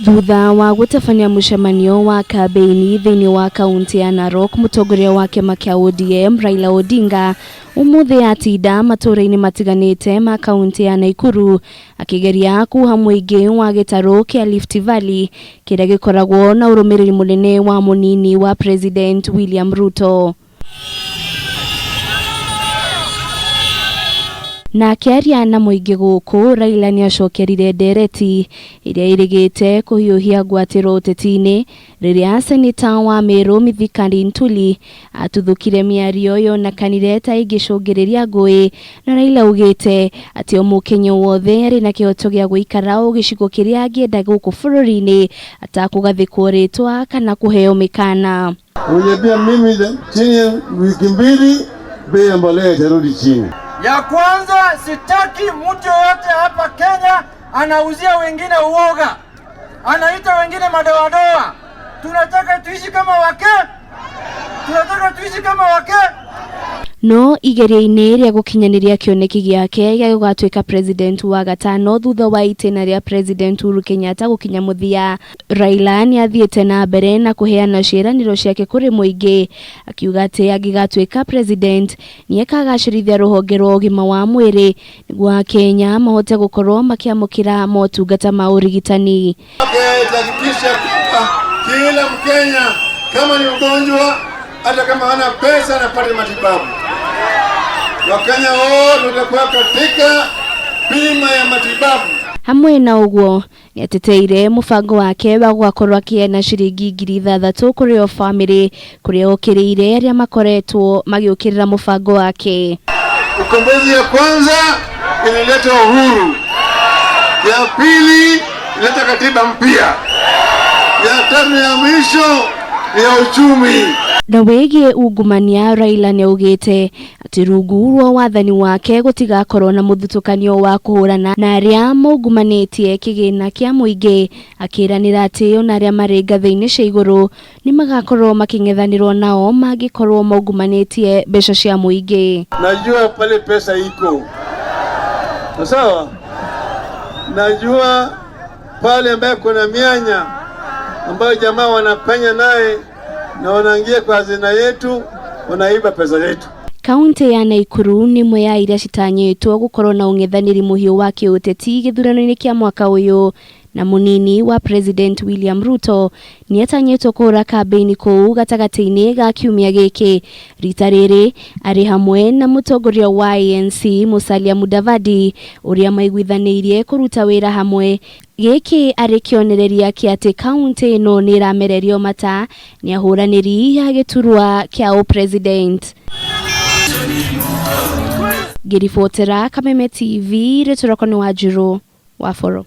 Thutha wa gũtabania mũcemanio wa kambĩini thĩinĩ wa kaunti ya Narok, mũtongoria wa kĩama kĩa ODM Raila Odinga ũmũthĩ atinda matũũra-inĩ matiganĩte ma kaunti ya Naikuru akĩgeria kuha mũingĩ wa gĩtarũ kĩa Rift Valley kĩrĩa gĩkoragwo na ũrũmĩrĩri mũnene wa mũnini wa President William Ruto. Na akĩaria na mũingĩ gũkũ, Raila nĩacokerire ndereti ĩrĩa ĩrĩgĩte kũhiũhia ngwatĩro ũteti-inĩ rĩrĩa seneta wa Meru Mithika Linturi atuthũkire mĩario yonekanire ta ĩngĩcũngĩrĩria ngũĩ, na Raila augĩte atĩ o mũkenya wothe arĩ na kĩhoto gĩa gũikara o gĩcigo kĩrĩa angĩenda gũkũ bũrũri-inĩ atakũgathĩkwo rĩtwa kana kũheo mĩkana. Uniambia mimi chini ya wiki mbili bei ya mbolea itarudi chini. Ya kwanza, sitaki mtu yoyote hapa Kenya anauzia wengine uoga, anaita wengine madoadoa. Tunataka tuishi kama wake, tunataka tuishi kama wake. No igeria-inĩ rĩa gũkinyanĩria kĩoneki gĩake gĩa gũgatuĩka president wa gatano thutha wa itĩna rĩa President Uhuru Kenyatta gũkinya mũthia, Raila nĩathiĩte na mbere na kũheana ciĩranĩro ciake kũrĩ mũingĩ, akiuga atĩ angĩgatuĩka president nĩekagacĩrithia rũhonge rwa ũgima wa mwĩrĩ nĩguo akenya mahote gũkorwo makĩamũkĩra motungata ma ũrigitani. Itahakikisha kwamba kila Mkenya kama ni mgonjwa, hata kama hana pesa, anapata matibabu. Wakenya wote watakuwa katika bima ya matibabu. Hamwe na ũguo nĩateteire mũbango wake wa gũgakorwo akĩheana ciringi 6,000 kũrĩ o bamĩrĩ kũrĩa okĩrĩire arĩa makoretwo magĩũkĩrĩra mũbango wake. Ukombozi ya kwanza ilileta uhuru, ya pili ilileta katiba mpya, ya tatu ya mwisho ni ya uchumi. Na wĩgiĩ ungumania, Raila nĩaugĩte atĩ rungu rwa wathani wake gũtigakorwo na mũthutũkanio wa kũhũrana na arĩa maungumanĩtie kĩgĩna kĩa mũingĩ, akĩranĩra atĩ ona arĩa marĩ ngathĩ-inĩ cia igũrũ nĩmagakorwo makĩng'ethanĩrwo nao mangĩkorwo maungumanĩtie mbeca cia mũingĩ. Najua pale pesa iko sawa, najua pale ambayo kuna mianya ambayo jamaa wanapenya naye na wanaingia kwa hazina yetu, wanaiba pesa yetu. Kaunti ya Naikuru nĩ ĩmwe ya iria citanyĩtwo gũkorwo na ũng'ethanĩri mũhiũ wa kĩũteti gĩthurano-inĩ kĩa mwaka ũyũ, na mũnini wa President William Ruto nĩatanyĩtwo kũhũra kambĩini kũu gatagatĩ-inĩ ga kiumia gĩkĩ. Rita rĩrĩ arĩ hamwe na mũtongoria wa ANC Musalia Mudavadi ũrĩa maiguithanĩirie kũruta wĩra hamwe. Gĩkĩ arĩ kĩonereria kĩa atĩ kaunti ĩno nĩ ĩramererio mata nĩ ahũranĩri a gĩturwa kĩa ũpresident. Ngĩribotera Kameme TV, rĩtwa rĩakwa nĩ Wanjirũ wa Boro.